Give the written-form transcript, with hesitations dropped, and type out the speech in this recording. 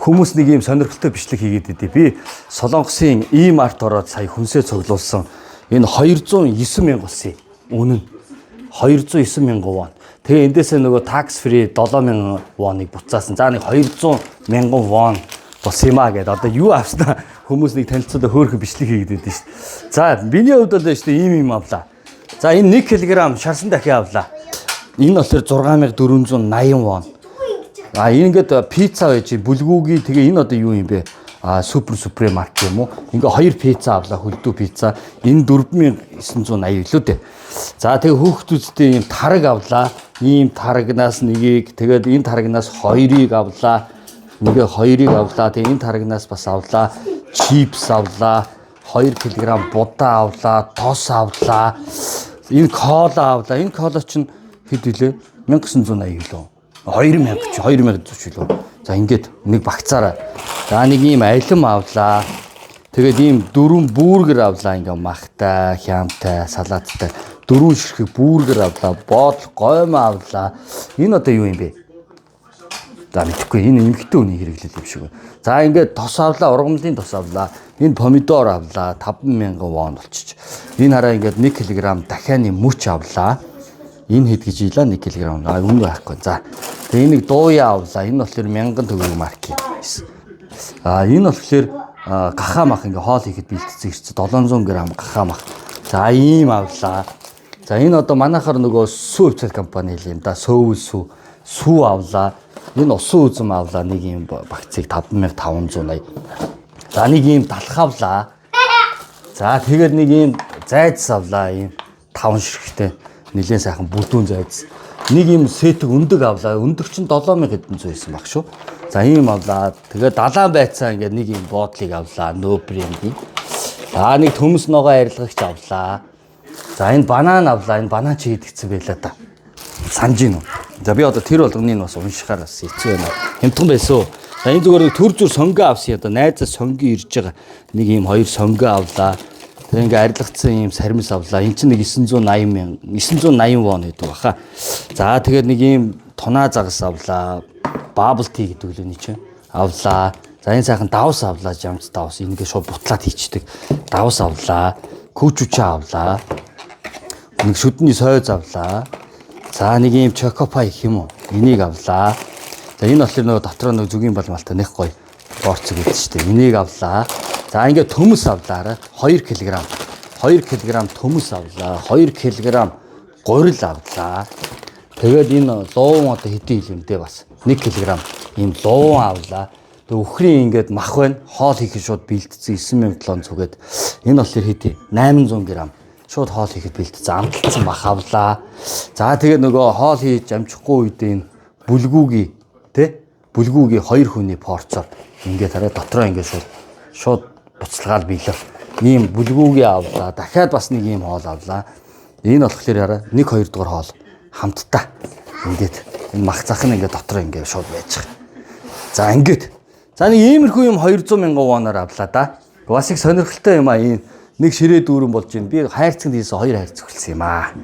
Хүмүүс нэг юм сонирхолтой бичлэг хийгээд идэв. Би Солонгосын E-Mart ороод сая хүнсээ цуглуулсан. Энэ 209 мянга болсон юм. Үнэн нь 209 мянган вон. Тэгээ эндээсээ нөгөө tax free 7000 воныг буцаасан. За, нэг 200 мянган вон болсон юм а гэдээ одоо юу авснаа хүмүүс нэг танилцуулаа, хөөхөн бичлэг хийгээд байдсан шүү дээ. За, миний хувьд бол шүү дээ, ийм юм авлаа. За, энэ 1 кг шарсан дахин авлаа. Энэ болохоор 6480 вон. А, энэ ингээд пицца байж, бүлгүүгийн, тэгээ энэ одоо юу юм бэ? А, супер супермаркет юм уу? Ингээ хоёр пицца авлаа, хөлдөө пицца. Энэ 4980 илүү дээ. За, тэгээ хүүхдүүдтэй ийм тараг авлаа. Ийм тарагнаас нэгийг, тэгээд энэ тарагнаас хоёрыг авлаа. Нэгэ хоёрыг авлаа. Тэгээ энэ тарагнаас бас авлаа. Чипс авлаа. 2 кг будаа авлаа, тос авлаа. Энэ кола авлаа. Энэ кола чинь хэд билээ? 1980 билүү? 2000 ч 2000 ч билүү. За, ингээд нэг багцаараа. За, нэг ийм алим авлаа. Тэгээд ийм дөрвөн бургер авлаа, ингээ махтай, хямтай, салааттай. Дөрвөн ширхэг бургер авлаа, боодол гоймон авлаа. Энэ одоо юу юм бэ? За, мэдэхгүй, энэ эмэгтэй хүний хэрэглэл юм шиг байна. За, ингээд тос авлаа, ургамлын тос авлаа. Энэ помидор авлаа, 5000 вон болчих. Энэ хараа, ингээд 1 кг дахианы мөч авлаа. Энэ хэд гэж илаа, 1 кг. А, үнэ байхгүй. За. Тэгээ энийг дууяа авлаа. Энэ болохоор 1000 төгрөг марк юм. А, энэ болохоор гахаа мах, ингээ хоол хийхэд бэлтцсэн хэрэг 700 г гахаа мах. За, ийм авлаа. За, энэ одоо манайхаар нөгөө сүү хувьцаат компани юм да. Сөөвл сүү сүү авлаа. Энэ усан үзэм авлаа, нэг ийм багцыг 5580. За, нэг ийм талх авлаа. За, тэгээд нэг ийм зайдас авлаа, ийм таван ширхэгтэй нэлээд сайхан бүдүүн зайдас. Нэг ийм сэтг өндөг авлаа. Өндөг чинь 7000 хэдэн зуун байсан баг шүү. За, ийм авлаа. Тэгээд далайн байцаа ингээд нэг ийм буудлыг авлаа. Нөө брендийн. За, нэг төмс ногоо арилгагч авлаа. За, энэ банан авлаа. Энэ банан чи идэгцэн байлаа да. Санаж гин үү? За, би одоо тэр болгоныг бас уншихаар бас хэцүү байна. Хямдхан байсан. За, энэ зүгээр нэг төр зүр сонгоо авсан. Одоо найзаа сонгийн ирж байгаа. Нэг ийм хоёр сонгоо авлаа. Тэгээ ингээ арилгацсан ийм сармис авлаа. Энд чинь нэг 980 мянга 980 вон гэдэг баха. За, тэгээд нэг ийм тунаа загас авлаа. Bubble tea гэдэг л үний чинь авлаа. За, энэ сайхан давс авлаа, жамц давс. Ингээ шууд бутлаад хийчдэг. Давс авлаа. Күүчүүчээ авлаа. Нэг шүдний сойз авлаа. За, нэг ийм чокопай гэх юм уу? Энийг авлаа. За, энэ болохоор нөгөө дотроо нөгөө зүгийн балмалтай нэг гоё борцог гэдэг чинь дээ. Энийг авлаа. За, ингээд төмөс авлаа. 2 кг. 2 кг төмөс авлаа. 2 кг гурил авлаа. Тэгээд энэ луун одоо хэдийн хил юм дээ, бас 1 кг ийм луун авлаа. Тэгээ үхрийн ингээд мах байна. Хоол хийхэд шууд бэлтцсэн 9700 гээд энэ болохоор хэдий 800 г шууд хоол хийхэд бэлтцсэн амталцсан мах авлаа. За, тэгээд нөгөө хоол хийж амжихгүй үед энэ бүлгүүгийн тэ бүлгүүгийн хоёр хүний порцоор ингээд хараа, дотроо ингээд шууд шууд буцалгаал биелээ. Ийм бүлгүүгийн авлаа. Дахиад бас нэг ийм хоол авлаа. Энэ болохоор хараа, 1 2 дугаар хоол хамтдаа. Ингээд энэ мах зах нь ингээд дотроо ингээд шууд байж байгаа. За, ингээд. За, нэг иймэрхүү юм 200 мянган воноор авлаа да. Бас их сонирхолтой юм а, ийм нэг ширээ дүүрэн болж байна. Би хайрцагт хийсэн хоёр хайрцаг хүлсэн юм аа.